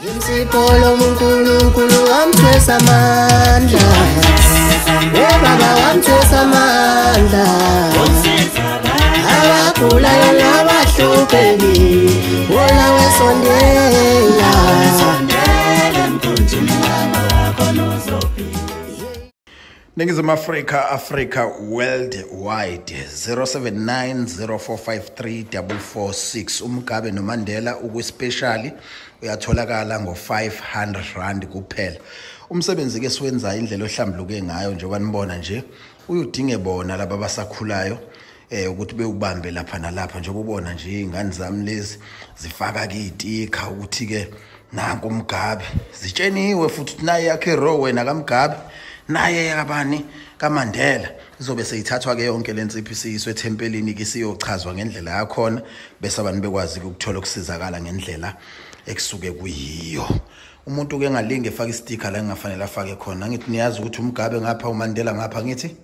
Insipho uNkulunkulu wamthwesa amandla. Baba wamthwesa amandla. Abagulayo nabahlupheki, wona wesondela. Ningizimu Afrika, Africa worldwide 0790453446. UMgabe noMandela ukwispecial uyatholakala ngo500 rand kuphela. Umsebenzi ke siwenza indlela ohlambuluke ngayo njengoba nibona nje, uyudinge bona laba abasakhulayo ukuthi bewubambe lapha nalapha njengoba ubona nje ingane zami lezi zifaka kiyitika ukuthi ke nanku uMgabe zitsheniwe futhi naye yakhe ro wena kaMgabe naye yakabani kaMandela. Izobe seyithathwa ke yonke lensipho isiyiswe ethempelini ke siyochazwa ngendlela yakhona bese abantu bekwazi ukuthola ukusizakala ngendlela ekusuke kuyiyo. Umuntu ke engalinge efaka istika la engafanele afake khona. Ngithi niyazi ukuthi uMgabe ngapha uMandela ngapha ngithi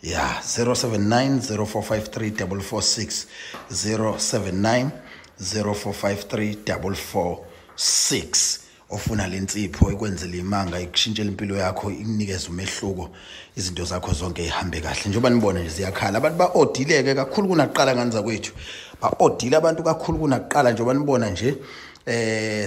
ya 0790453446 0790453446. Ofuna lensipho ikwenzele imanga ikushintshela impilo yakho ikunikeze umehluko izinto zakho zonke ihambe kahle. Njengoba nibona nje ziyakhala abantu ba-odileke kakhulu kunaqala nganza kwethu, ba-odile abantu kakhulu kunaqala njengoba nibona nje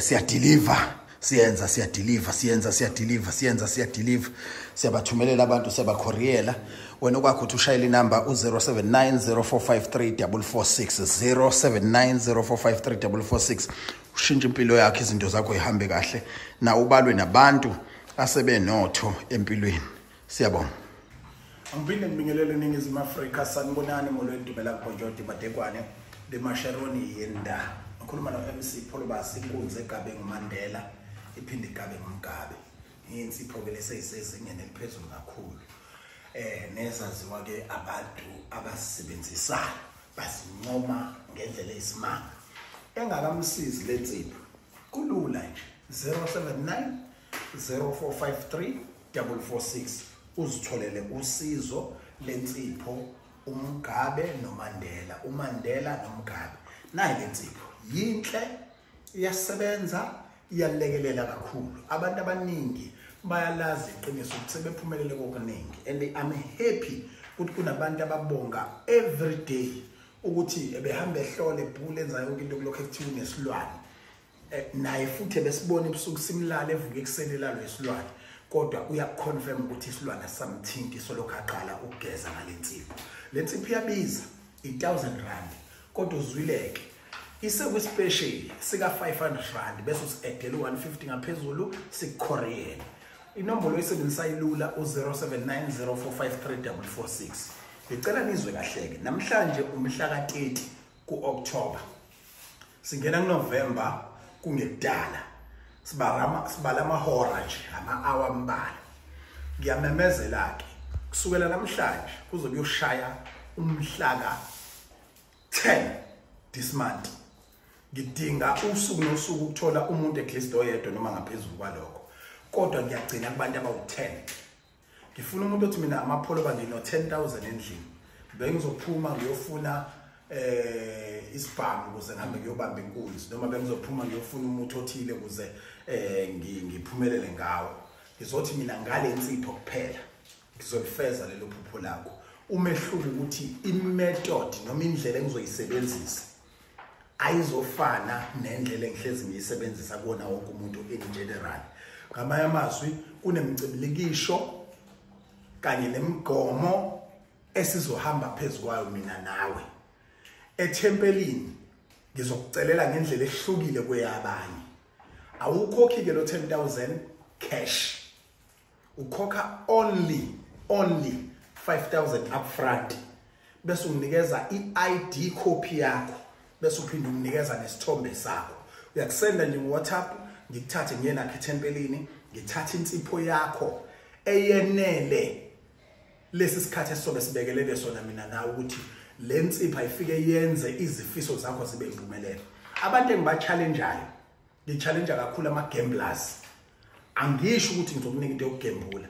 siyadeliver siyenza siyadeliver siyenza siyadeliver siyenza siyadeliver siyabathumelela abantu siyabakhoriyela. Wena okwakho uthi ushayele inamba u-07904534446 07904534446 ushintshe impilo yakho izinto zakho ihambe kahle na ubalwe nabantu asebenotho empilweni. Siyabonga. Angiphinde ngibingelele eNingizimu Afrika. Sanibonani, molweni, Dumelang, Bonjour, Madekwane, le Masharoni yenda. Ngikhuluma no MC Pholobasi, inkunzi egabe nguMandela iphinde igabe nguMgabe. Insipho ke leseyisezingeni eliphezulu kakhulu. Nezaziwa ke abantu abasebenzisayo basincoma ngendlela eyisimanga. Engakamsizi lensipho kulula nje 0790453446 uzitholele usizo lensipho uMgabe noMandela, uMandela noMgabe. Nayi lensipho yinhle, iyasebenza, iyalekelela kakhulu. Abantu abaningi bayalazi iqiniso ukuthi sebephumelele kokuningi and I'm happy ukuthi kunabantu ababonga every day ukuthi ebehamba ehlole ebhule enza yonke into kulokho ekuthiwa unesilwane. Naye futhi besibona ebusuku simlala evuka ekuseni lalo isilwane, kodwa uyaconfirm ukuthi isilwane samthinti solokhu aqala ukugeza ngalensipho. Lensipho iyabiza i1000 rand kodwa uzwileke isekwispecial sika 500 rand bese usi-addele 150 ngaphezulu sikukhoriyele. Inombolo oyisebenzisa ilula u-07904534446. Ngicela nizwe kahleke namhlanje umhla ka-30 ku-October, singena kuNovember kungekudala, sibala amahora nje, ama-hour ambalwa. Ngiyamemezela ke kusukela namhlanje kuzobe kuyoshaya umhla ka-10 this month. Ngidinga usuku nosuku ukuthola umuntu at least oyedwa noma ngaphezulu kwalokho, kodwa ngiyagcina kubantu abawu-10. Ngifuna umuntu othi mina amapholo ngino 10,000 endlini, bengizophuma ngiyofuna isibhamu ukuze ngihambe ngiyobamba inkunzi, noma bengizophuma ngiyofuna umuthi othile ukuze ngiphumelele ngawo. Ngizothi mina ngale nsipho kuphela ngizolifeza lelo phupho lakho. Umehluko ukuthi imethod noma indlela engizoyisebenzisa ayizofana nendlela engihlezi ngiyisebenzisa kuwona wonke umuntu in general. Ngamanye amazwi kunemicibilikisho kanye nemigomo esizohamba phezukwayo mina nawe. Ethempelini ngizokucelela ngendlela ehlukile kweyabanye. Awukhokhi ke lo 10,000 cash, ukhokha only 5,000 upfront bese unginikeza i-ID copy yakho bese uphinde unginikeza nesithombe sakho. Uyakusenda nje ngo-WhatsApp, ngikuthathe ngiye nakho ethempelini, ngithathe insipho yakho eyenele lesi sikhathi esizobe sibekelele sona mina nawe ukuthi le nsipho ayifike yenze izifiso zakho zibe impumelelo. Abantu engiba-challengeayo, ngi-challenge kakhulu ama-gamblers. Angisho ukuthi ngizokunika into yokugembula,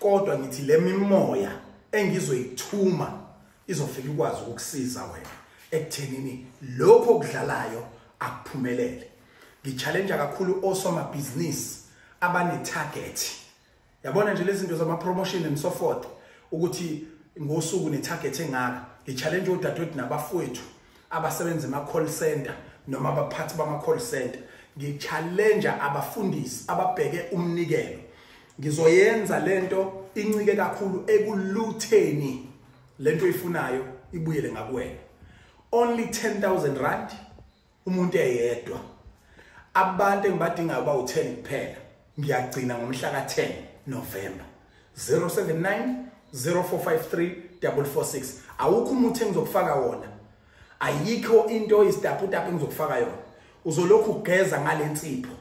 kodwa ngithi le mimoya engizoyithuma izofika ikwazi ukukusiza wena ekuthenini lokho okudlalayo akuphumelele. Ngi-challenge kakhulu osomabhizinisi abane target. Yabona nje lezi zinto zama promotion and so forth ukuthi ngosuku ne target engaka. Ngi-challenge odadewethu nabafowethu abasebenza ema call center noma abaphathi bama call center. Ngi-challenge abafundisi ababheke umnikelo. Ngizoyenza lento incike kakhulu ekulutheni lento oyifunayo ibuyele ngakuwena. Only 10,000 rand umuntu eyedwa. Abantu engibadingayo ba u10 kuphela. Ngiyagcina ngomhla ka10 November. 079 0453 446. Awukho umuthi engizokufaka wona. Ayikho into isitaputapu engizokufaka yona. Uzolokhu ugeza ngalensipho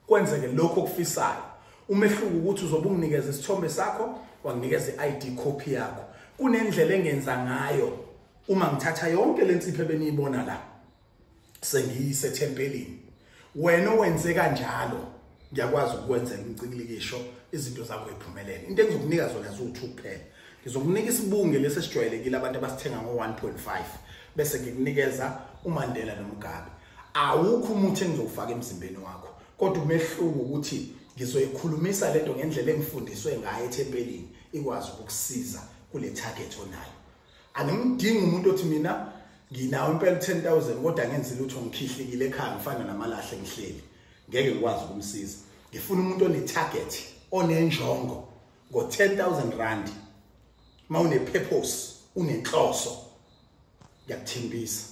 kwenzeke lokho okufisayo. Umehluko ukuthi uzobe unginikeza isithombe sakho, wanginikeza iID copy yakho. Kunendlela engenza ngayo uma ngithatha yonke lensipho ebeniyibona la sengiyise ethempelini. Wena owenze kanjalo ngiyakwazi ukwenzela umcikilikisho izinto zakho iphumelele. Into engizokunika zona ziwu2 kuphela. Ngizokunika isibunge lesi esijwayelekile abantu abasithenga ngo1.5 bese ngikunikeza uMandela noMugabe. Awukho umuthi engizowufaka emzimbeni wakho, kodwa umehluko ukuthi ngizoyikhulumisa lento ngendlela engifundiswe ngayo ethempelini ikwazi ukukusiza kule target onayo. Angimdingi umuntu othi mina nginawo impela 10,000 kodwa ngenza lutho ngikhihlikile ekhaya ngifana namalahle ngihleli. Ngeke ngikwazi ukumsiza. Ngifuna umuntu one target, onenjongo ngo 10,000 rand. Mawune purpose, unenhloso. Ngiyakuthembisa.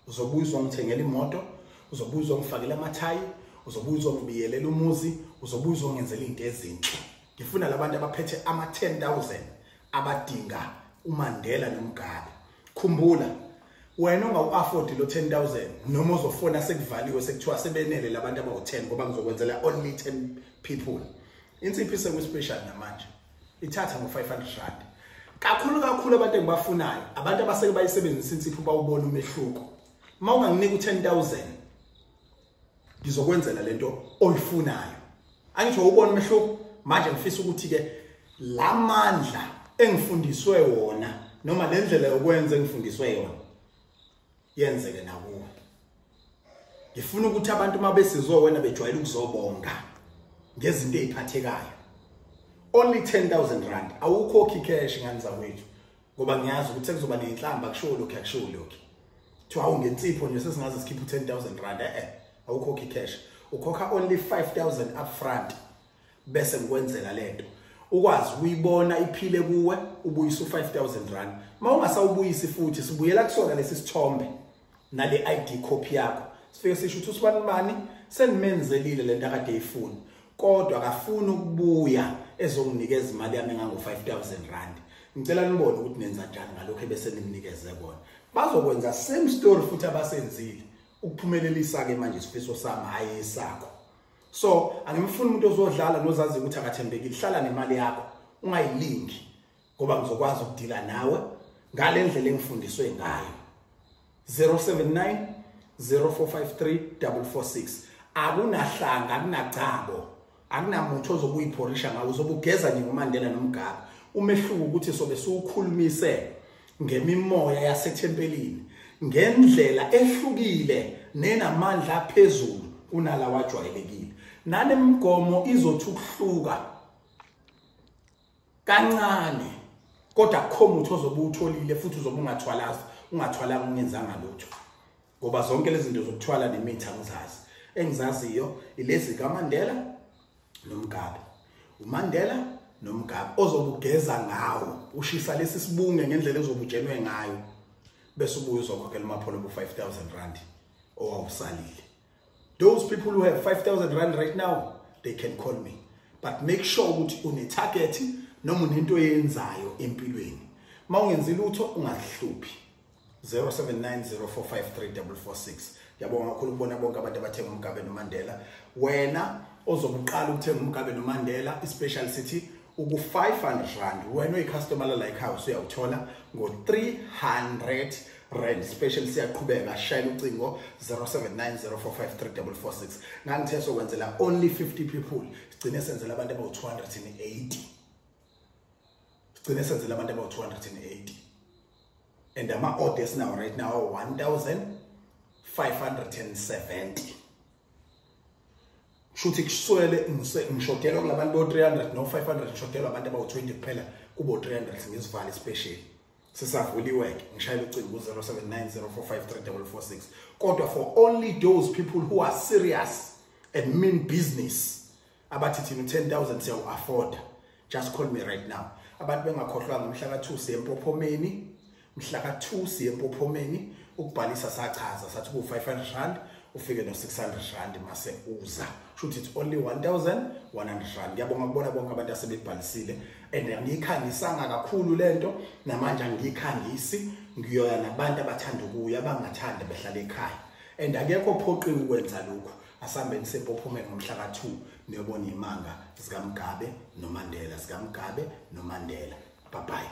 Uzobuya uzongithengela imoto, uzobuya uzongifakela amathayi, uzobuya uzongibiyelela umuzi, uzobuya uzongenzela izinto ezinhle. Ngifuna labantu abaphethe ama 10,000 abadinga uMandela noMugabe. Khumbula wena ungawu-afford lo 10,000 noma uzofona sekuvaliwe sekuthiwa sebenele labantu abawu10 ngoba ngizokwenzela only 10 people. Insipho iseku-special namanje ithatha ngo500 rand. Kakhulu kakhulu abantu engibafunayo abantu abaseke bayisebenzisa insipho bawubona umehluko. Uma unganginika u10000 ngizokwenzela lento oyifunayo. Angisho ubona umehluko. Manje ngifisa ukuthi ke lamandla engifundiswe wona noma lendlela yokwenza engifundiswe yona yenzeke nakuwe. Ngifuna ukuthi abantu mabesizwe wena bejwayele ukuzobonga ngezinto eziphathekayo. Only 10,000 rand. Awukhokhi cash ngani zakwethu ngoba ngiyazi ukuthi sekuzoba nenhlamba kusho lokho akusho lokho. Kuthiwa awungensipho nje sesingaze sikhiphe 10,000 rand. Awukhokhi cash. Ukhokha only 5,000 upfront bese ngikwenzela lento. Ukwazi ukuyibona iphile kuwe ubuyisa u5000 rand. Mawungasawubuyisi futhi sibuyela kusona lesi sithombe nale ID copy yakho. Sifike sisho ukuthi usibani bani senimenzelile lento akade eyifuna. Kodwa akafuni ukubuya ezonginikeza imali yami engango 5000 rand. Ngicela nibone ukuthi nenza njani ngalokho ebese nimnikeze kona. Bazokwenza same story futhi abasenzile. Ukuphumelelisa ke manje isifiso sami hayi esakho. So angimfuni umuntu ozodlala nozazi ukuthi akathembekile. Hlala nemali yakho ungayilingi ngoba ngizokwazi ukudila nawe ngalendlela engifundiswe ngayo. 079 0453 446. Akunahlanga, akunacabo, akunamuntu ozobuyiphorisha ngawo, uzobugeza nje ngoMandela noMugabe. Umehluko ukuthi sobe siwukhulumise ngemimoya yasethempelini ngendlela ehlukile nenamandla aphezulu kunalawa ajwayelekile. Nalemigomo izothi ukuhluka kancane kodwa akukho mutho ozobe utholile futhi uzobe ungathwalazi, ungathwalanga ungenzanga lutho. Ngoba zonke lezi zinto zokuthwala nemithi angizazi. Engizaziyo ilezi kaMandela noMugabe. uMandela noMugabe ozobugeza ngawo, ushisa lesi sibunge ngendlela ezobujenwe ngayo bese ubuye uzokhokhela umapholo bu 5000 rand owawusalile. Those people who have 5000 rand right now, they can call me. But make sure ukuthi une target noma unento oyenzayo empilweni. Mawungenzi lutho ungahluphi. 0790453446. Ngiyabonga kakhulu ukubona bonke abantu abathenga uMugabe noMandela. Wena ozobuqala ukuthenga uMugabe noMandela, ispecial city uku 500 rand. Wena oyicustomer la like house uyawuthola ngo 300 rand. Special siyaqhubeka, shayela ucingo 0790453446. Ngangithe sokwenzela only 50 people. Sigcine senzela abantu abawu 280. Sigcine senzela abantu abawu 280. And ama orders now right now 1570. Shuthi kuswele ngishodelwa kulabantu bo 300 no 500, ngishodelwa abantu abawu 20 kuphela kubo 300 ngizivale special. Sisavuliwe ke, ngishayela ucingo ku-0790453446. Kodwa for only those people who are serious and mean business, abathi thina 10,000 siyawu-afforda, just call me right now. Abantu bengakhohlwanga, mhla ka-2 siye eMpophomeni, mhla ka-2 siye eMpophomeni. Ukubhalisa sachaza sathi ku-500 rand, ufike no-600 rand mase uza, shuthi it's only 1100 rand. Ngiyabonga kubona bonke abantu asebebhalisile, and angiyikhangisanga kakhulu lento namanje, angiyikhangisi. Ngiyoya nabantu abathanda ukuya, abangathanda behlala ekhaya, and akekho ophoqiwe ukwenza lokhu. Asihambeni seMpophomeni ngomhla ka-2 niyobona imanga zikaMugabe noMandela, zikaMugabe noMandela. Bye bye.